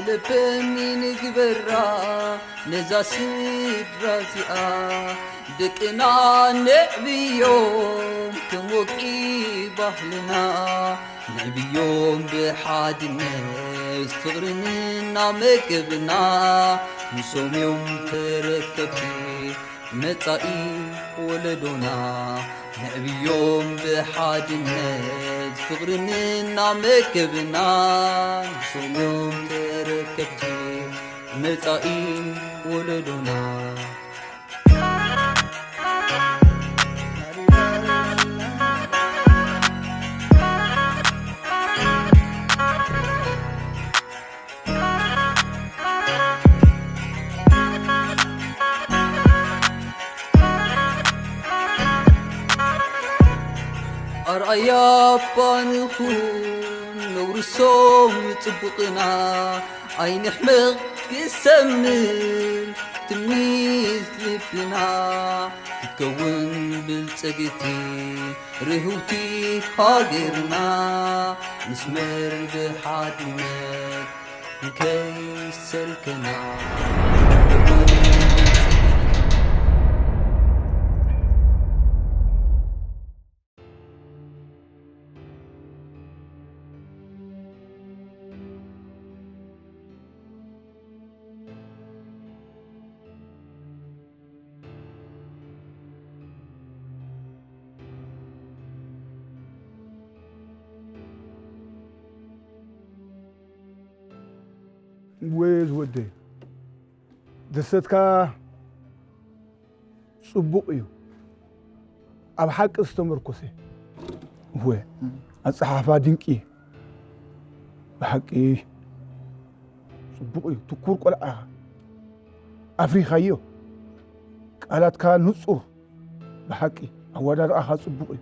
ለበሚ ንግበራ ነዛ ስድራ እዚኣ፣ ደቅና ነዕብዮም ከም ወግዒ ባህልና። ነዕብዮም ብሓድነት ፍቕርን እናመገብና፣ ንሶም እዮም ተረከብቲ መጻኢ ወለዶና። ነዕብዮም ብሓድነት ፍቕርን እናመገብና፣ ንሶም እዮም ተረከብቲ መጻኢ ወለዶና። ኣርኣያ እባ ንኹን ነውርሶም ጽቡቕና፣ ኣይንሕመቕ ክሰምር ትምኒት ልብና፣ ክትከውን ብልጽግቲ ርህውቲ ሃገርና፣ ንስመር ብሓድነት ንከይሰልከና። ወይ ዝወደይ፣ ድርሰትካ ጽቡቕ እዩ፣ ኣብ ሓቂ ዝተመርኮሰ። እወ፣ ኣጸሓሕፋ ድንቂ። ብሓቂ ጽቡቕ እዩ። ትኩር ቆልዓ ኢኻ። ኣፍሪኻዮ። ቃላትካ ንጹር። ብሓቂ ኣወዳድቓኻ ጽቡቕ እዩ።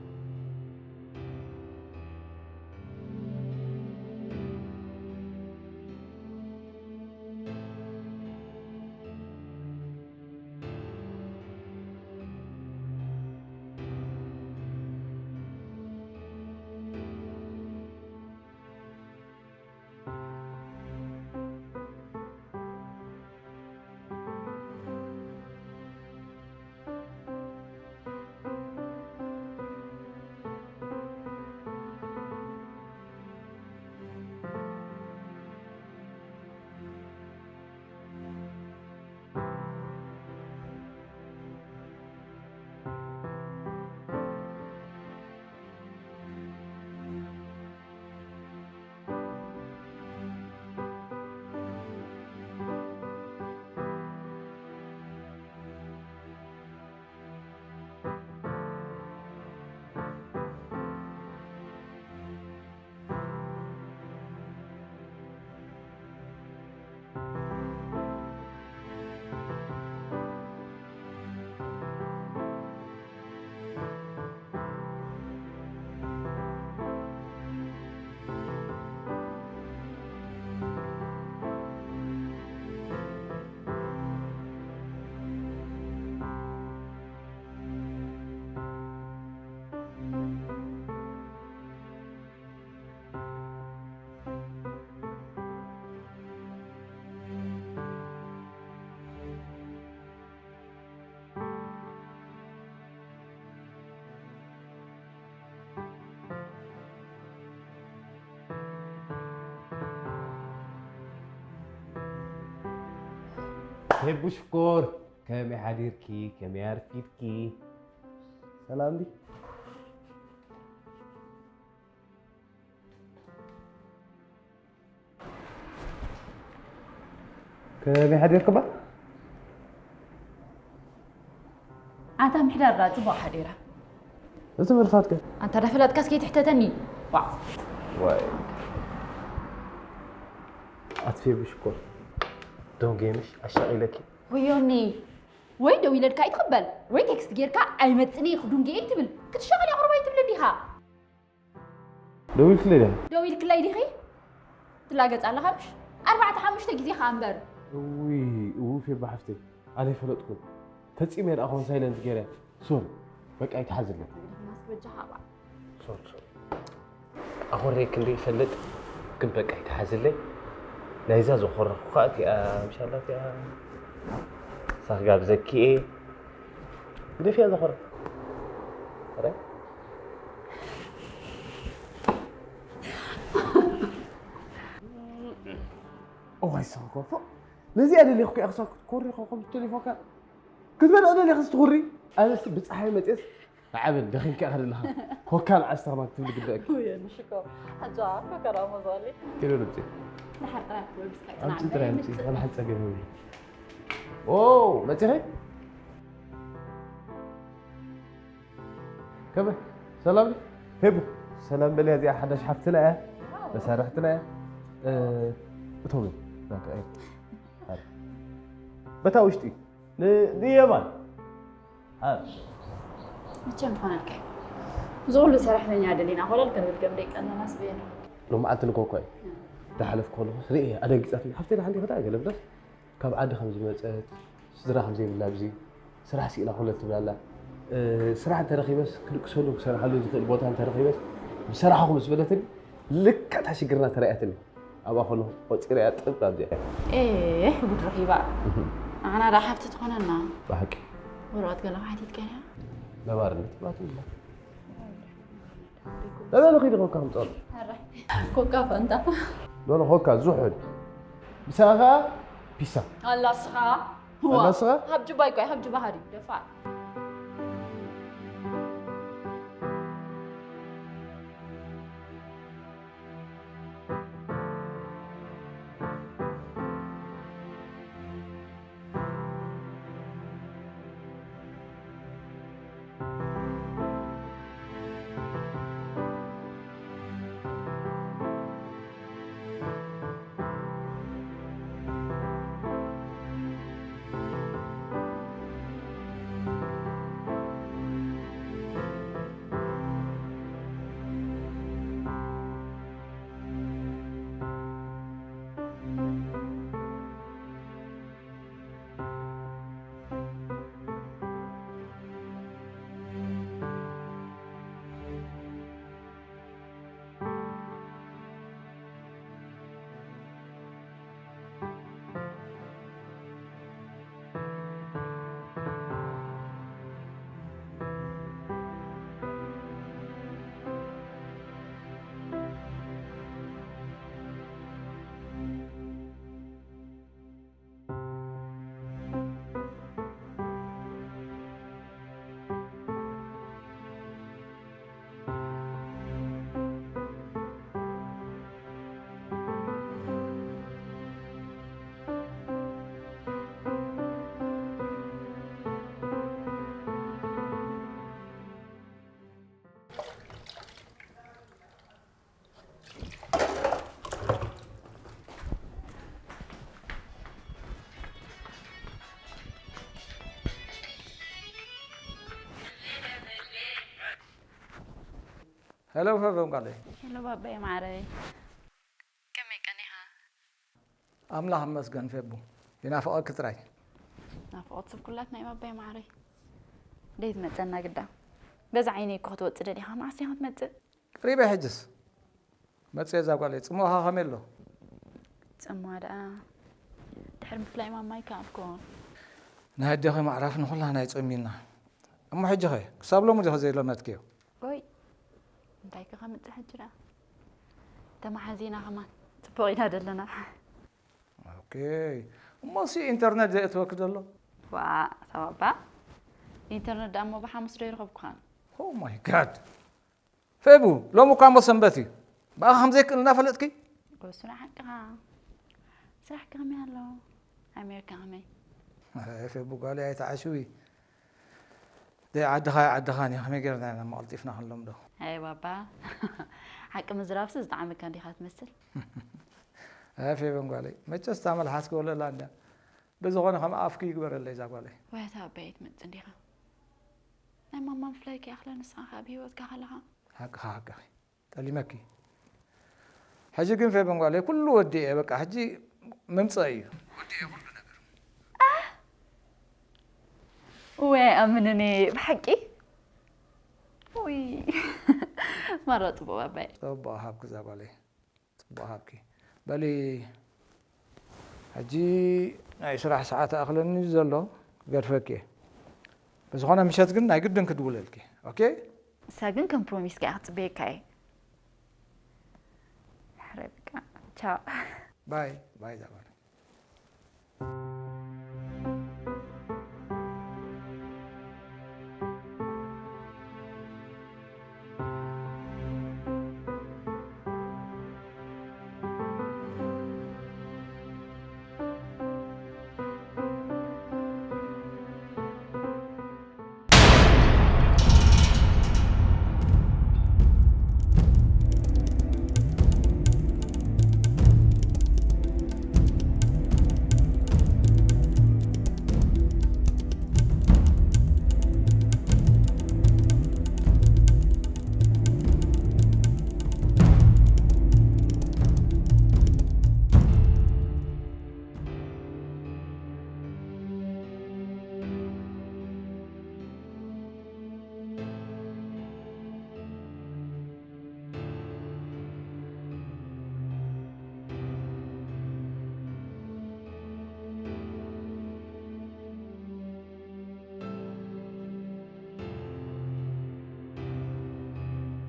ሄቡ ሽኮር፣ ከመይ ሓዲርኪ? ከመይ ኣርፊድኪ? ሰላም ዲ? ከመይ ሓዲርክባ? ኣንታ ምሕዳር ዳ ጽቡቕ ሓዲራ። እዚ መልሳትከ? ኣንታ ዳ ፈላጥካስ ከይትሕተተኒ። ዋዕ። ዋይ። ኣትፌ ብሽኮር። ዶንጌ ምሽ ኣሻቒለኪ። ወዮኒ። ወይ ደው ኢለልካ ኣይትቕበል፣ ወይ ቴክስት ጌርካ ኣይመጽእን እየ ክዱንጌ እየ ትብል። ክትሻቐል ኣቕርቦ ኣይትብል እንዲኻ። ደው ኢልክለይ ዲኺ? ደው ኢልክለይ ዲኺ? ትላገጽ ኣለኻ ምሽ? ኣርባዕተ ሓሙሽተ ግዜ ኸኣ እምበር። እውይ፣ እውፍ የባ ሓፍተይ፣ ኣነ ኣይፈለጥኩን። ፈጺመ ደኣ ኾን ሳይለንት ገይረ። ሶሪ፣ በቃ ኣይትሓዝለይ። ማስክ በጃኻ እባ። ሶሪ፣ ሶሪ። ኣኾሬ ክንዲ ይፈልጥ፣ ግን በቃ ኣይትሓዝለይ። ናይዛ ዝኾረኹኻ እቲኣ ምሻላ እቲኣ ሳኽጋብ ዘኪኤ ግደፍያ ዝኾረ ረ እዋይ ሳንኮፎ ነዚኣ ደሊኹ ክኣ ክሳብ ክትኮሪ ኮኸም ቴሌፎንካ ክትበልዕ ደሊኻ ስትኹሪ ኣነስ ብፀሓይ መፅስ ንዓበል ደኺምካ ኢኻ ዘለኻ ኮካ ንዓስታ ከማን ክትብል ግበአኪ ወየን ሽኮር። ሓጃ ኮካ ደኣ መዛሊ። ኪሎ ልብፂ ድሓር ጥራይ ወይ ብስካይ ኣምፂ ጽናዕ ጥራይ በይ ኣምፂ ምፅእ። ዋላ ሓፀገም የብሉ ኦ መፂኺ ከመይ ሰላም ድዩ? ፌቡ ሰላም በልያ እዚኣ ሓዳሽ ሓፍትና እያ መሳርሕትና እያ እ፣ እቶም እዩ ናታ እዩ ሓደ በታ ውሽጢ ን- ንየማን ሓደ መቸም ትኾነልካ እዩ። እዚ ኩሉ ሰራሕተኛ ደሊና ኮለል ክንብል ከም ደቂ ኣለና ስበየና። ሎማዓንቲ ንኮኮ እዩ ዝሓለፍ ከለኹ ርእየ ኣደንጊፃትኒ ሓፍተይ ደሓን ዲኺ ገለ ብለስ ካብ ዓዲ ከም ዝመፀት ስድራ ከም ዘይብላ ኣብዚ ስራሕ ስኢና ኮለል ትብላላ እ፣ ስራሕ እንተረኺበስ ክድቅሰሉ ክሰርሓሉ ዝኽእል ቦታ እንተረኺበስ ብሰራሕኹ ምስ በለትኒ ልክዕ እታ ሽግርና ተረእያትኒ ኣብኣ ከለኹ ቆፂረያ ጥብ ኣብዚኣ ኤህ ጉድ ረኺባ። ንዓና ደኣ ሓፍቲ ትኾነና። ብሓቂ ወረቐት ገለ ሓቲትካያ። ነባርነት ባትላ ለበለ ኺዲ ኮካ ክምፀሉ ኮካ ፈንታ ሎለ ኮካ ዝሑል ምሳኻ ፒሳ ኣላስኻ ኣላስኻ? ሃብ ጁባ ይቆይ ሃብ ጁባ ሃዲ ደፋር ሄሎ ፈበን ጓለይ። ሄሎ ባባይ ማረይ። ከመይ ቀኒኻ? ኣምላኽ ይመስገን ፌቡ። ይናፍቐኪ ጥራይ። ናፍቖት ሰብ ኩላትና እዩ ባባይ ማረይ። ደይ ትመጸና ግዳ። በዛ ዓይነይ እኮ ክትወጽእ ደሊኻ መዓስ ዲኻ ክትመጽእ? ቅሪበ ሕጅስ። መጽእ እዛ ጓለይ ጽምዋኻ ከመይ ኣሎ? ጽምዋ ደኣ ድሕሪ ምፍላይ ማማይ ከኣ እኮ። ናይ ኣዴኺ ማዕራፍ ንኹላና ይጸሚና። እሞ ሕጂ ኸ ክሳብ ሎሚ ዲኺ ዘይለመድክዮ? ወይ እንታይ ከ ከምጽእ ሕጂ ደኣ ተማሓዚና ከማን ጽቡቕ ኢና ደለና። ኦኬ እሞ ሲ ኢንተርነት ዘየእትወኪ ዘሎ? ዋ ተባባ ኢንተርነት ደኣ እሞ ብሓሙስ ዶ ይረኸብኩኻን? ኦ ማይ ጋድ ፌቡ ሎሚ እኳ እሞ ሰንበት እዩ። ብኣኻ ከም ዘይክእል እናፈለጥኪ? እሱ ናይ ሓቅኻ ስራሕ ከመይ ኣሎ? ኣሜሪካ ከመይ? ኣይ ፌቡ ጓለይ ኣይትዓሽዊ። ደይ ዓድኻ ኣይዓድኻን እዩ ከመይ ጌርና ኢና እሞ ቀልጢፍና ክንለምዶ? ኣይ ባባ ሓቂ ምዝራብሲ ዝጠዓመካ እንዲኻ ትመስል። ኣይ ፌበን ጓለይ መቸስ እታ መልሓስኪ ወለላ እንድያ። ብዝኾነ ከም ኣፍኪ ይግበረለይ እዛ ጓለይ። ወይ ኣታ ኣባይ ትመጽእ እንዲኻ። ናይ ማማ ምፍላይ ከይኣኽለ ንስኻ ከኣ ብህይወትካ ከለኻ። ሓቅኻ ሓቅኺ ጠሊመኪ። ሕጂ ግን ፌበን ጓለይ ኩሉ ወዲኤ በቃ ሕጂ ምምጸእ እዩ። ወዲኤ ኩሉ ነገር። እወ ኣምንኒ ብሓቂ። ውይ ማራ ጽቡቕ ኣባይ። ጽቡቕ ሃብኪ እዛ ጓለይ። ጽቡቕ ሃብኪ። በሊ ሕጂ ናይ ስራሕ ሰዓት ኣኽለኒ ዘሎ ክገድፈኪ እየ። ብዝኾነ ምሸት ግን ናይ ግድን ክድውለልኪ። ኦኬ? ንሳ ግን ከም ፕሮሚስካ እያ ክትጽበየካ እየ። ሕራይ በቃ። ቻው። ባይ፣ ባይ ዛባለ።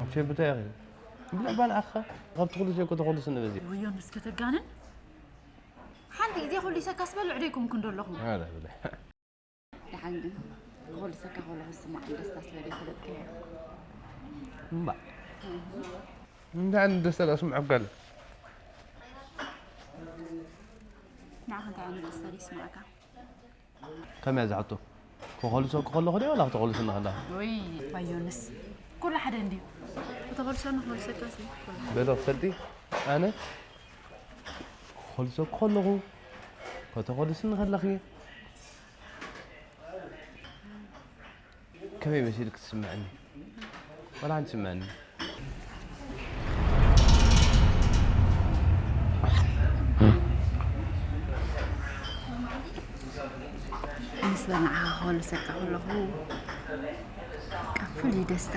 ኣብቲ ቦታ ኢኺ። ብዛዕባ ንዓኻ ካብቲ ኩሉ ሸኮ ተኾልስ ንበዚ። ወዮ ንስከ ተጋንን። ሓንቲ ግዜ ኩሉ ይሰካስ በልዕ ደይኮንኩ እንደለኹ። ኣረ ብለ። ደሓን ግን ክኾልሰካ ከለኹ ዝስማዓኒ ደስታ ስለ ዘይፈለጥክዮ። እምባ። እንታይ ዓይነት ደስታ ደኣ ስምዐካ ኣሎ? ንዓኻ እንታይ ዓይነት ደስታ ደይስምዓካ? ከመይ እያ ዝሓቶ? ክኾልሰኪ ከለኹ ድዩ ዋላ ክተኾልስኒ ከለኻ? ወይ ባዮንስ፣ ኩሉ ሓደ እንድዩ። ክተኾልሰኒ ክኾልሰካሲ። በሎ ክፈልጢ፣ ኣነ ክኾልሰኪ ከለኹ፣ ከተኾልስኒ ከለኺ፣ ከመይ መሲሉ ክትስምዐኒ? ዋላ ሓንቲ ትስምዐኒ። ኣነስ በል ንዓኻ ክኾልሰካ ከለኹ፣ በቃ ፍሉይ ደስታ፣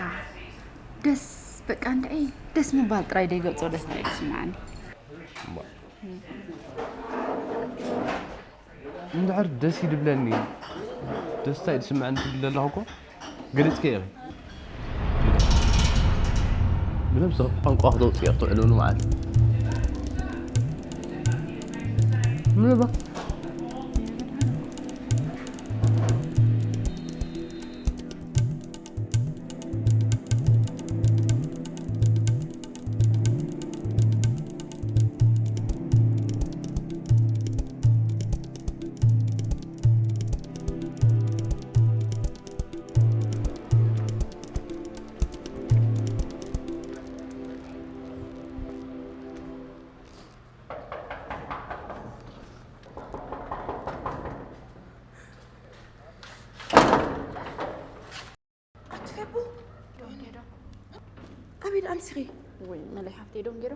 ደስ፣ በቃ እንድዒ ደስ ምባል ጥራይ ዘይገልጾ ደስታ እዩ ዝስምዓኒ። እምባ። እንድሕር ደስ ይድብለኒ፣ ደስታ እዩ ዝስምዐኒ ትብሊ ዘለኹ እኮ፣ ገሊጽኪ ኢኺ። ብነብሲ ቋንቋ ክተውጽኢ ክትውዕሊ እውን መዓልቲ። ምባ። ኣቲ ፌቡ፣ ዶንጌዶ። ኣበይ ደኣ ኣምሲኺ? ወይ መለይ ሓፍተይ ዶንጌዶ።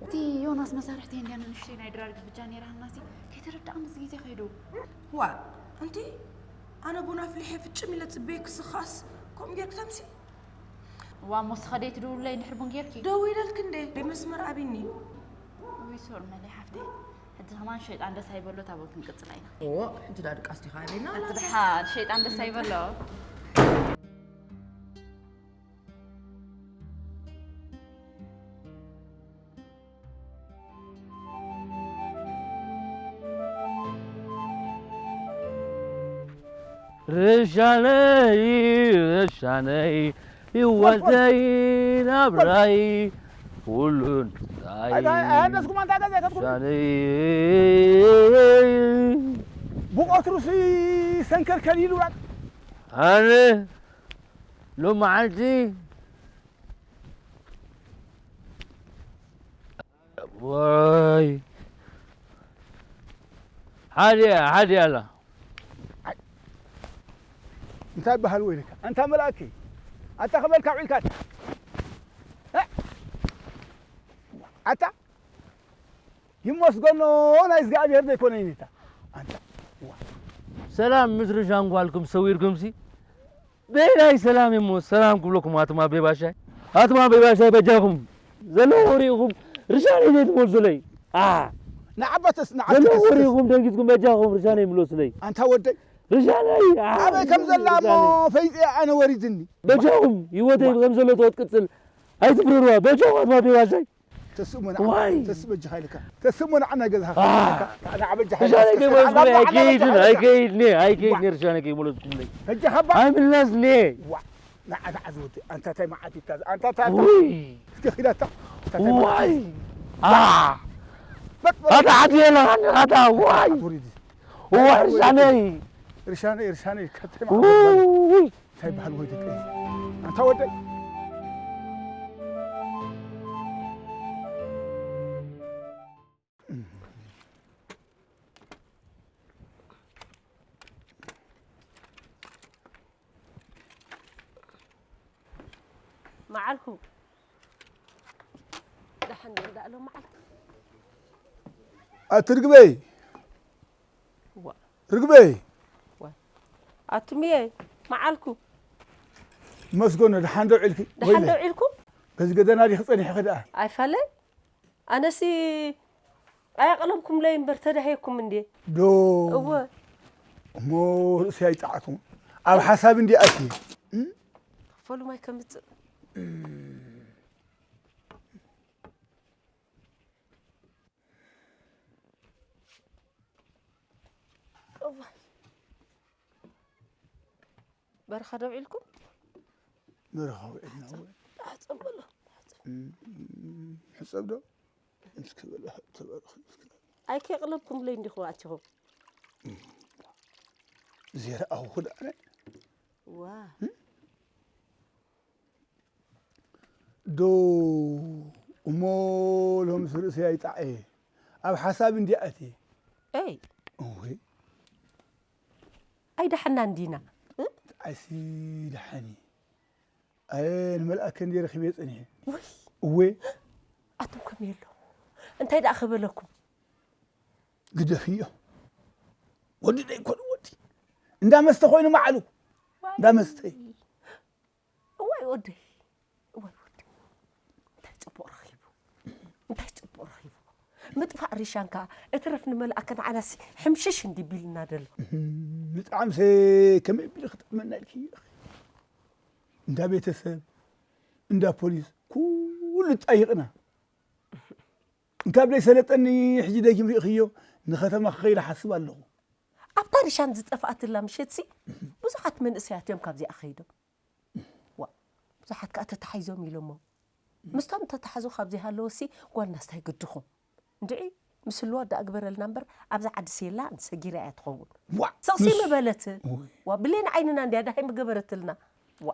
እቲ ዮናስ መሳርሕቲ እንድያ ንእሽተይ ናይ ድራር ግብጃ ነይራትናሲ ከይተረዳእኒ እዚ ግዜ ከይዱ። ዋ፣ ኣንቲ ኣነ ቡን ኣፍሊሐ ፍጭም ኢለ ጽበየ ክስኻስ ከምኡ ጌርኪ ተምሲ? እዋ፣ እሞ ስኸ ደይ ትድውለይ እንድሕር ቡን ጌርኪ? ደው ኢለልኪ እንዴ? መስመር ኣቢኒ። ውይ፣ ሶሪ መለይ ሓፍተይ። ሕጂ ከማን ሸይጣን ደስ ኣይበሎ፣ ታቦት ክንቅጽላ ኢና። እዎ፣ ሕጂ ዳ ድቃስ ዲኻ ኣቢና? ሕጂ ድሓን ሸይጣን ደስ ኣይበሎ። ርሻነይ፣ ርሻነይ፣ ህይወተይ፣ ናብራይ፣ ኩሉን ኣይ፣ ኣይ፣ ኣይ፣ ኣይ፣ ኣይ፣ ኣይ፣ ርሻነይ። ብቐትሩሲ ሰንከልከል ኢሉ ራቅ። ኣነ ሎመዓልቲ ወይ ሓድያ፣ ሓድያ ኣላ። እንታይ በሃል ወይልካ? ኣንታ መልኣከይ፣ ኣታ ከመልካ ውዒልካ? እ? ኣታ ይመስገኖ ናይ እግዚኣብሔር ዘይኮነ ይኔታ። ኣንታ፣ ዋ። ሰላም ምድሪ ሻንጓልኩም ሰዊርኩምሲ፣ በይናይ ሰላም እሞ ሰላም ክብለኩም ኣቱም ኣቤ ባሻይ። ኣቱም ኣቤ ባሻይ በጃኹም ዘለኹ ርኢኹም ርሻነይ ዘይትመልሱለይ። ኣ፣ ንዓባተስ ንዓተስ ዘለዉ ወሬኹም ደንጊጽኩም በጃኹም ርሻነይ ምለሱለይ። ኣንታ ወደይ ርሻነይ ኣበይ ከም ዘላ እሞ ፈይጠ ኣነ ወሪድኒ። በጃኹም ህይወተይ ከም ዘሎ ተወትቅጽል ኣይትፍረድዋ በጃኹም ኣትማ ቤባሻይ። ተስእሞ ንዓ ዋይ። ተስእ በጃኻ ኢልካ ተስእሞ ንዓ ናይ ገዛኻ ንዓ በጃኻ ርሻነይ ኢልካ ከይመለስኩ ኣይከይድን ኣይከይድን ኣይከይድን ርሻነይ ከይመለስኩምለይ። በጃኻ ባ ኣይምለስኒ። ዋ ንዓ ንዓ ዝወዲ ኣንታ ታይ መዓት ይታዝ ኣንታ ታይ ውይ እስከ ኺዳታ ዋይ ኣታ ዓዲ የለኻኒ ኣታ ዋይ ውይ ርሻነይ ርሻነይ ርሻነይ ከተይ ውይ እንታይ በሃል ወይ ደቀይ ኣንታ ወደይ መዓልኩ ደሓን ዶ እንዳእሎ መዓልኩ ኣቲ ርግበይ ዋ ርግበይ ዋ ኣቱምየ መዓልኩ መስገኖ ደሓን ዶ ዒልኪ ደሓን ዶ ዒልኩ በዚ ገደና ዲኺ ጸኒሕኺ ደኣ ኣይፋለይ ኣነሲ ኣየቕለምኩምለይ እምበር ተዳህየኩም እንዴ ዶ እወ እሞ ርእሰይ ኣይጠዓኩም ኣብ ሓሳብ እንዲ ኣትየ ክፈሉ ማይ ከምፅእ እዋይ በረኻ ዶ ውዒልኩም? በረኻ ውዒልና እወ። ሕፀብ በሎ። ሕፀብ ዶ? እስኪ በል ተባረኽ እስኪ። ኣይከቕለብኩምለይ እንዲኹም ኣቲኹም። ዘይረኣኹ ክዳነ። ዋ። ዶ እሞ ሎምስ ርእሰይ ኣይጣዕ እየ ኣብ ሓሳብ እንድየ ኣትየ። ኤይ እወ ኣይደሓና እንዲና። ኣይሲ ደሓኒ ኣየ ንመልኣከ እንድየ ረኺበ ጸኒሐ። ውይ እወ ኣቱም ከመይ ኣሎ እንታይ ደኣ ክበለኩም ግደፍዮ ወዲ ደይኮነ ወዲ እንዳመስተ ኮይኑ መዓሉ እንዳመስተ እዋይ ወደይ እዋይ ወደይ እንታይ ፅቡቕ ረኺቡ እንታይ ፅቡቕ ረኺቡ ምጥፋእ ሪሻን ከዓ እትረፍ ንመልኣከ ንዓናሲ ሕምሽሽ እንዲ ቢልና ደሎ ብጣዕምሰ ከመይ ቢሉ ክጠቕመና ኢልኪ እንዳ ቤተሰብ እንዳ ፖሊስ ኩሉ ጣይቕና እንካብ ደይ ሰለጠኒ ሕጂ ደጊም ሪእኽዮ ንኸተማ ክኸይድ ሓስብ ኣለኹ ኣብታ ሪሻን ዝጠፍኣትላ ምሸትሲ ብዙሓት መንእሰያት እዮም ካብዚኣ ኸይዶም ዋ ብዙሓት ከዓ ተታሓይዞም ኢሎሞ ምስቶም ተታሓዙ ካብ ዘይሃለወሲ ጓልና ስታይ ግድኹም እንድዒ ምስልዋ ዳኣ ግበረልና እምበር ኣብዛ ዓዲ ስየላ ንሰጊራ እያ ትኸውን ዋ ስቕሲ ምበለት ዋ ብሌን ዓይንና እንድያ ዳሃይ ምገበረትልና ዋ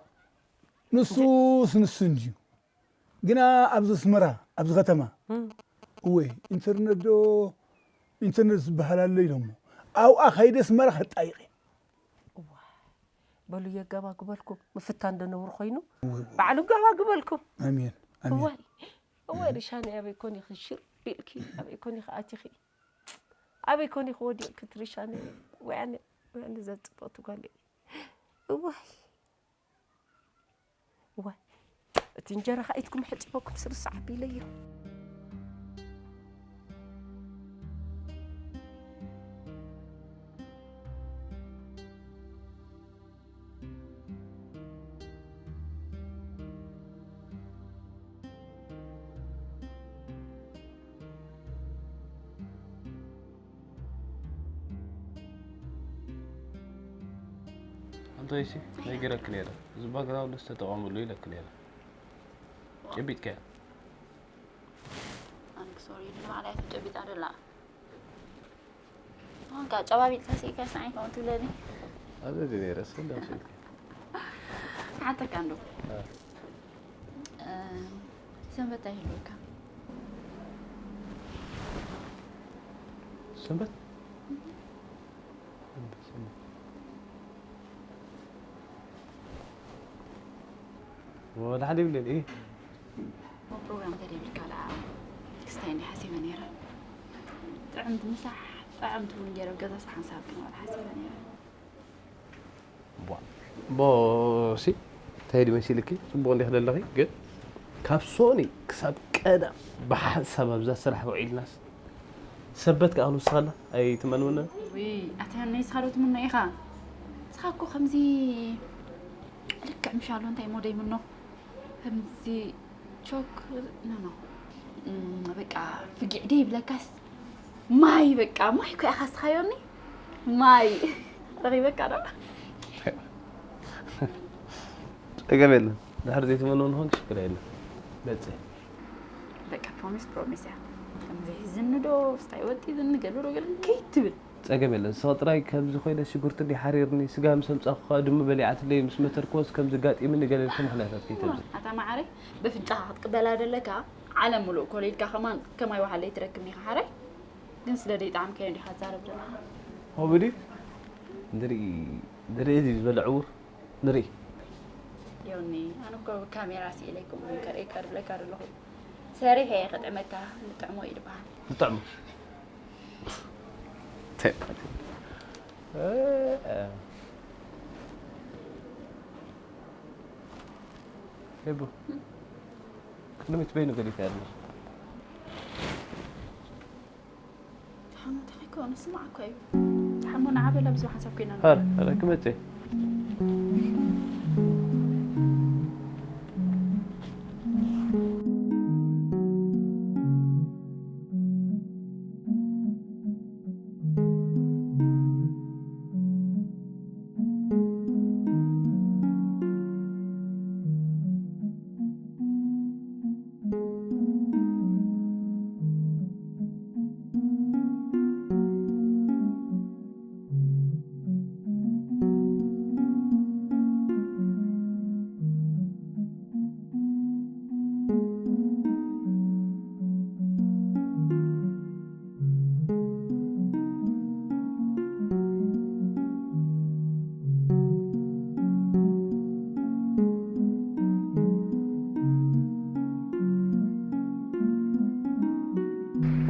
ንሱስ ንሱ እንድዩ ግና ኣብዚ ኣስመራ ኣብዚ ከተማ እወ ኢንተርነት ዶ ኢንተርነት ዝበሃል ኣሎ ኢሎሞ ኣብኣ ከይደ ኣስመራ ከጣይቐ እዋ በሉ የጋባግበልኩም ምፍታን ዶ ነውሪ ኮይኑ ባዕሉ ጋባግበልኩም ኣሜን ኣሜን እዋይ እዋይ ርሻኒ ኣበይ ኮን ኢኺ ሽር ኢልኪ ኣበይ ኮን ኢኺ ኣቲኺ ኣበይ ኮን ኢኺ ወዲቕኪ ትርሻኒ ወያነ ወያነ ዘጽበቱ ጓል እዋይ እዋይ እቲ እንጀራ ከኣ ኢድኩም ሕጺበኩም ስርስ ዓቢለዮ ኣንቶይሲ ነጊረክ ነይረ እዚ ባግራውንድ ዝተጠቐምሉ ኢለክ ነይረ ጨቢጥካያ ኣንክ ሶሪ ንባዕላ እያ ተጨቢጣ ደላ ኣንካ ጨባቢጥካ ስኢካ ስዓይ ከምኡ ትብለኒ ኣብዚ ነይረ ስንዳ ስልክ ሓተካ እንዶ ሰንበት ኣይህልወካ ሰንበት ወላ ሓደ ይብለኒ ፕሮግራም ተደብልካ ላ ክስታይ እንዲ ሓሲበ ነይረ ጥዕምቲ ምሳሕ ጥዕምቲ እውን ገይረ ገዛ ሰሓንሳብ ክንበል ሓሲበ ነይረ ቦሲ እንታይ ዲ መሲልኪ ጽቡቕ እንዲኽ ዘለኺ ግን ካብ ሶኒ ክሳብ ቀዳም ብሓንሳብ ኣብዛ ስራሕ ውዒልናስ ሰበት ከኣ ንስኻላ ኣይትመንውነ። ውይ ኣታ ንስኻ ዶ ትምኖ ኢኻ? ንስኻ እኮ ከምዚ ልክዕ ምሻሎ እንታይ ሞደይ ምኖ ከምዚ ቾክ ኖ ኖ በቃ ፍጊዕ ደይ ብለካስ ማይ በቃ ማይ እኮ ኢኻ ስኻዮኒ ማይ ረኺበካ ዶ? ጸገም የለን። ድሕር ዘይትመንዎ ንኾን ሽግር የለን። በጽሕ። በቃ ፕሮሚስ ፕሮሚስ እያ። ከምዚ ዝንዶ ስታይ ወጢ ዝንገዶ ዶ ገለ ከይትብል። ጸገም የለን። ንስኺ ጥራይ ከምዚ ኮይነ ሽጉርቲ እንዲ ሓሪርኒ ስጋ ምስ ኣምጻኹ ከኣ ድሙ በሊዓትለይ ምስ መተርክዎስ ከምዚ ጋጢምኒ ገለ ኢልኪ ምኽንያታት ከይተብዝሒ። ኣታ መዓረይ በፍንጫኻ ክትቅበላ ደለካ ዓለም ሙሉእ ኮሊልካ ከማን ከማይ ወሓለይ ትረክብኒ ኢኻ ሓራይ ግን ስለ ደይጣዕምካዮ እንዲኻ ትዛረብ ዘለኻ። ሆብዲ ንርኢ ንርኢ እዚ ዝበለ ዕውር ንርኢ። ዮኒ ኣነ እኮ ካሜራ ስኢለይኩም ከርእየካ ድብለካ ደለኹ ሰሪሐ እየ ከጥዕመካ ንጥዕሞ እዩ ዝበሃል። ዝጥዕሞ ታይ ማለት እዩ? እ፣ እ። ሄቡ ቅድሚት በይኑ ገዲፈ ያለ ሓሙን ተኸይኮ ንስማዕ እኮ እዩ ሓሙን ዓበላ ብዝባ ሓንሳብ ኮይና ኧረ ኧረ ክመጽእ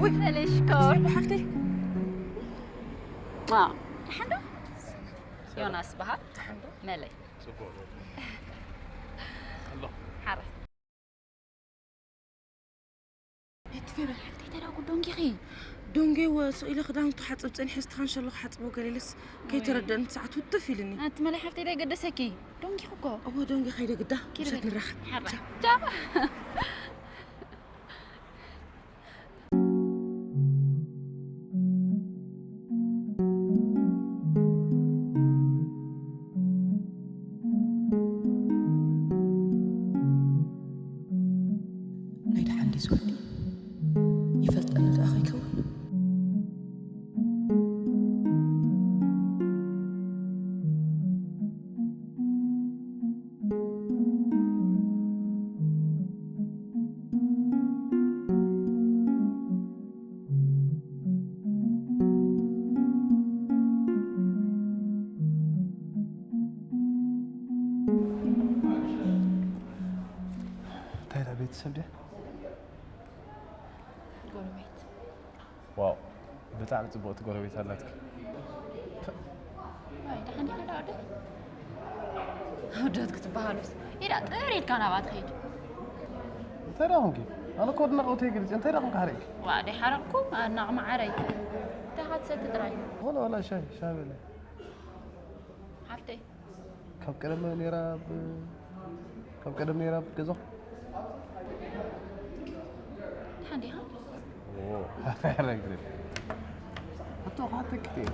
ውይ መለሽኮር ሓፍተይ ደሓን ዶ ዮናስ በሃል መለይ ሓረ እቲ ፌበል ሓፍተይ ተዳጉ ዶንጊኺ ዶንጌ ወ ስኢለ ክዳውንቱ ሓፅብ ፀኒሐ ስትኻን ሸሎ ክሓፅቦ ገሌለስ ከይተረደእን ሰዓት ውጥፍ ኢልኒ ኣቲ መለይ ሓፍተይ ዶ ይገደሰኪ ዶንጊኺ እኮ እዎ ዶንጌ ከይደ ግዳ ምሸት ንራኸብ ሓራ ናይ ደሓን ድዩ ዝወዲ ይፈልጠኒ ደኣ ከይከውን እንታይ ኢላ ቤተሰብ ድያ? ጎረቤት ዋው ብጣዕሚ ፅቡቅቲ ጎረቤት ኣላትኪ። ዋይ ደሓን ዲኻ ዳወደ ኣወዳት ክትበሃሉስ ኢዳ ጥር ኢልካ ናብኣ ትኸይድ እንታይ ዳ ኹንኪ? ኣነ እኮ ኣድናቆተይ ገሊፀ እንታይ ዳ ኹንኪ ሓሪቅኪ? ዋ ደይሓረቅኩ ኣድናቂ መዓረይ እንታይ ኢኻ ትሰቲ ጥራይ ወላ ወላ ሻሂ ሻሂ በለ ሓፍተይ ካብ ቀደም ነይራ ኣብ ካብ ቀደም ነይራ ኣብ ገዛኹም? ደሓን ዲኻ? ሕቶ ክሓተኪ እየ።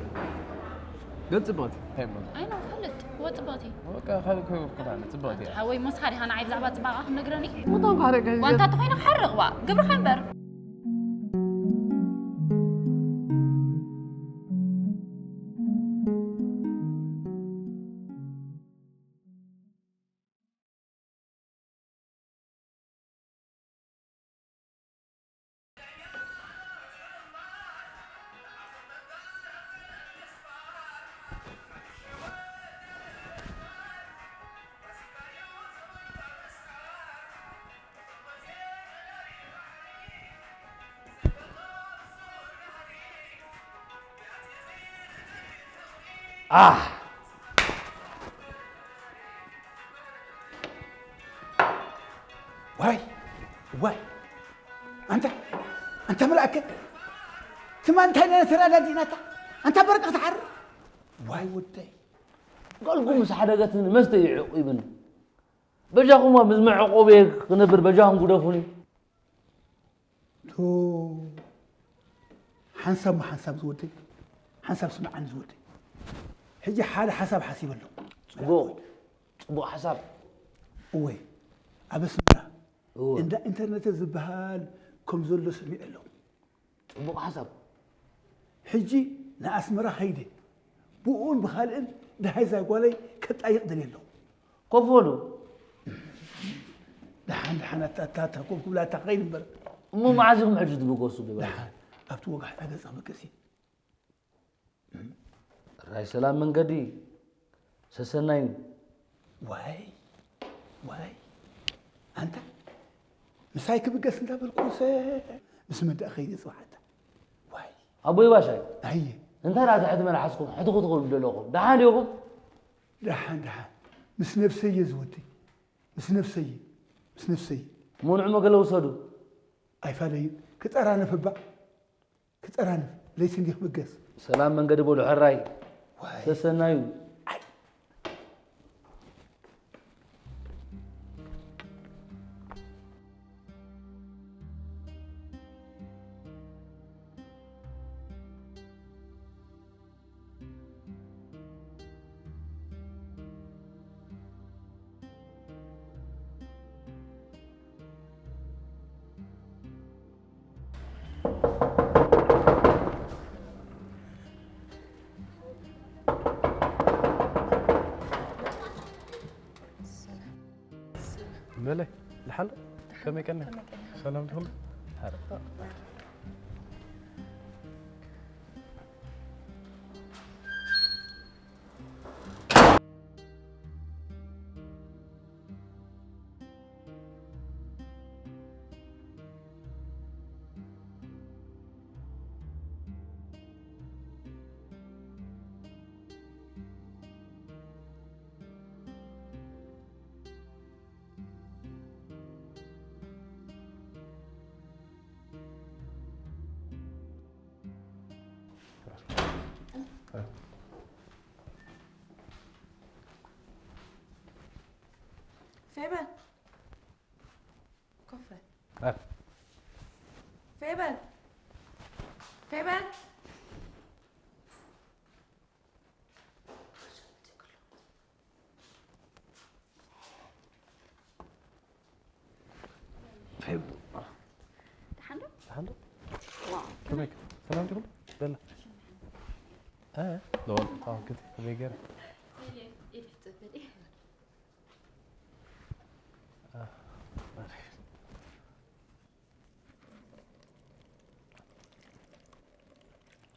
ግን ፅብቕቲ እንታይ እሞ? ኣይ ነው ፈልጥ እወ ፅብቕቲ። በቃ ካልእ ከይወርኩላ ኣነ ፅብቕቲ እያ። ሓወይ ሞስኻ ዲኻ ንዓይ ብዛዕባ ፅባቐ ክትነግረኒ? ምጣን ካልእ ከይዘ- ዋንታ ተኾይነ ክሓርቕ ዋ ግብርኻ እምበር። ኣህ ዋይ ዋይ ኣንተ ኣንተ መልኣከ ትማል ተራዳዲእናታ ኣንታ በረቃ ክትሓርር። ዋይ ወደይ። ቃልኩም ምስ ሓደገትኒ መስተ ይዕቂብኒ። በጃኹም ምስ መዕቆቢ ክነብር በጃኹም ግደፉኒ። ቶ ሓንሳብ ሞ ሓንሳብ ዝወደይ፣ ሓንሳብ ስምዓኒ ዝወደይ። ሕጂ ሓደ ሓሳብ ሓሲበ ኣለኹ። ጽቡቕ፣ ጽቡቕ ሓሳብ። እወ፣ ኣብ ኣስመራ እወ። እንዳ ኢንተርነት ዝበሃል ከም ዘሎ ሰሚዐ ኣለኹ። ጽቡቕ ሓሳብ። ሕጂ ንኣስመራ ኸይደ ብኡን ብኻልእን ደሃይ እዛ ጓለይ ከጣይቕ ደልየ ኣለኹ። ኮፍ በሉ። ደሓን፣ ደሓን፣ ኣታ፣ ኣታ፣ ኣታ፣ ኮፍ ክብላ፣ ኣታ፣ ክኸይድ እምበር። እሞ መዓዝ ኢኹም ሕጂ ትብገሱ ግበር? ደሓን፣ ኣብቲ ወጋሕታ ገጽ ክብገስ እየ። ራይ ሰላም መንገዲ፣ ሰሰናዩ። ዋይ፣ ዋይ፣ ኣንታ፣ ምሳይ ክብገስ እንዳበልኩ ሰ-፣ ምስ መዳእ ኸይደ ጽባሕ ኣታ። ዋይ። ኣቦይ ባሻይ፣ ኣየ። እንታይ ደኣ ትሕቲ መልሓስኩም ሕትኹ ትኽእሉ ዘለኹም? ደሓን ዲኹም? ደሓን፣ ደሓን። ምስ ነብሰይ እየ ዝወደይ። ምስ ነብሰይ፣ ምስ ነብሰይ። እሞ ንዑ መገለ ውሰዱ። ኣይፋለይን። ክጠራነፍ እባ። ክጠራነፍ። ለይቲ እንዲኽ ብገስ። ሰላም መንገዲ በሉ ሕራይ። ዋይ። ሰሰናዩ። ኣይ። በለ፣ ደሓን ዶ? ከመይ ቀኒኻ? ከመይ ቀኒኻ? ሰላም ዲኹም? ሓረ። ፌበን፣ ኮፍ በል። አ። ፌበን፣ ፌበን። ፌቡ። ደሓን ዶ? ደሓን ዶ? ዋው። ከመይ? ሰላም ዲኹም? በላ። እ? ሎ፣ ኣዎ፣ ግዲ፣ ከመይ ገይረ? ኢለ፣ ኢለ ትጽበል። አ፣ ኣሪፍ።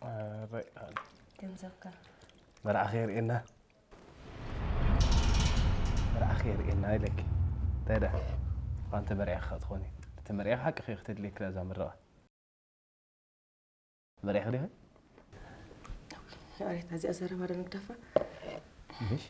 ኣረ፣ ኣረ። ገንዘብካ። መርዓ ከየርእየና። መርዓ ከየርእየና ኢለኪ። እንታይ ደኣ? እኳ እንተ መርዒኻ ትኾኒ። እቲ መርዒኻ ሓቂ ከይ ክትድልየኪ እዛ ምርቓ። መርዒኺ ዲኺ? ኣሬት፣ ነዚኣ ዘረባ ዶ ንግደፋ? ምሽ?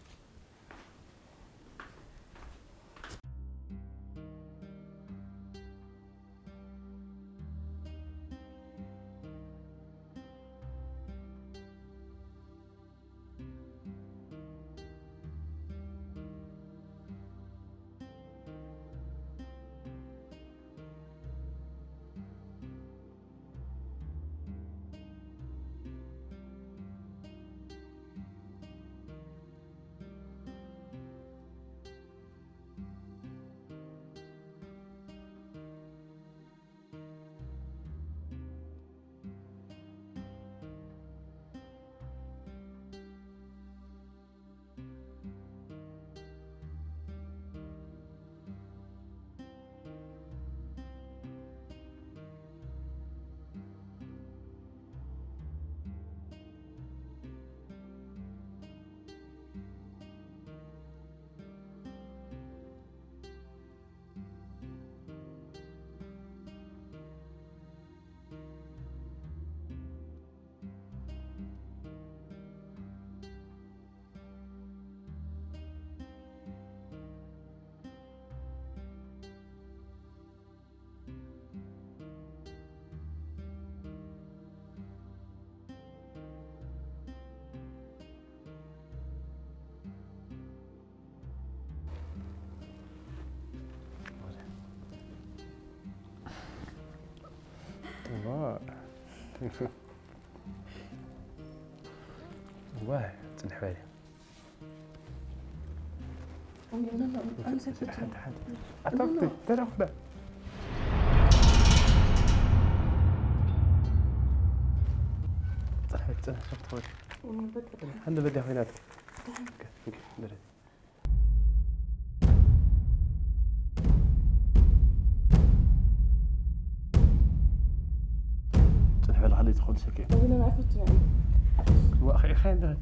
ዋይ፣ ጽንሕ በል። I'm so good. ሓንቲ ሓንቲ። ኣታውቲ፣ ተረኽበ። ጽንሕ በል፣ ጽንሕ፣ ሶፍት በል። ሓንቲ በዲያ ኮይናት። ጽንሕ በል፣ ካልእ ትኾን ሰኪ። Everyone I put to ዋእ፣ ኸ-፣ ኸ-፣ እንደ-፣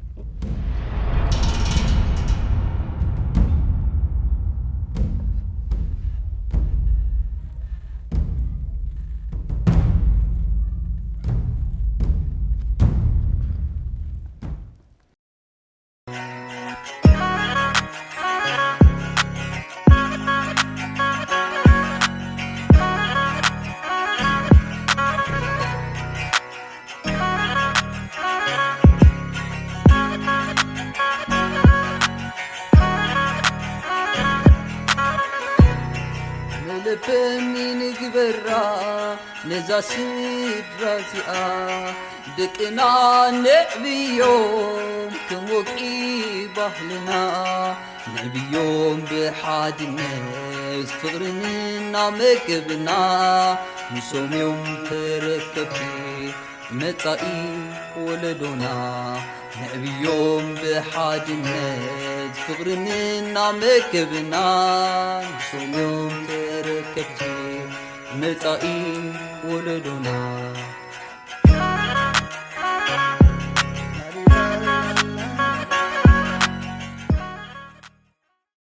መለበሚ ንግበራ ነዛ ስድራ እዚኣ፣ ደቅና ነዕብዮም ከም ወግዒ ባህልና። ነዕብዮም ብሓድነት ፍቕርን እናመገብና፣ ንሶም እዮም ተረከብቲ መጻኢ ወለዶና። ነዕብዮም ብሓድነት ፍቕርን እናመገብና፣ ንሶም እዮም ተረከብቲ መጻኢ ወለዶና።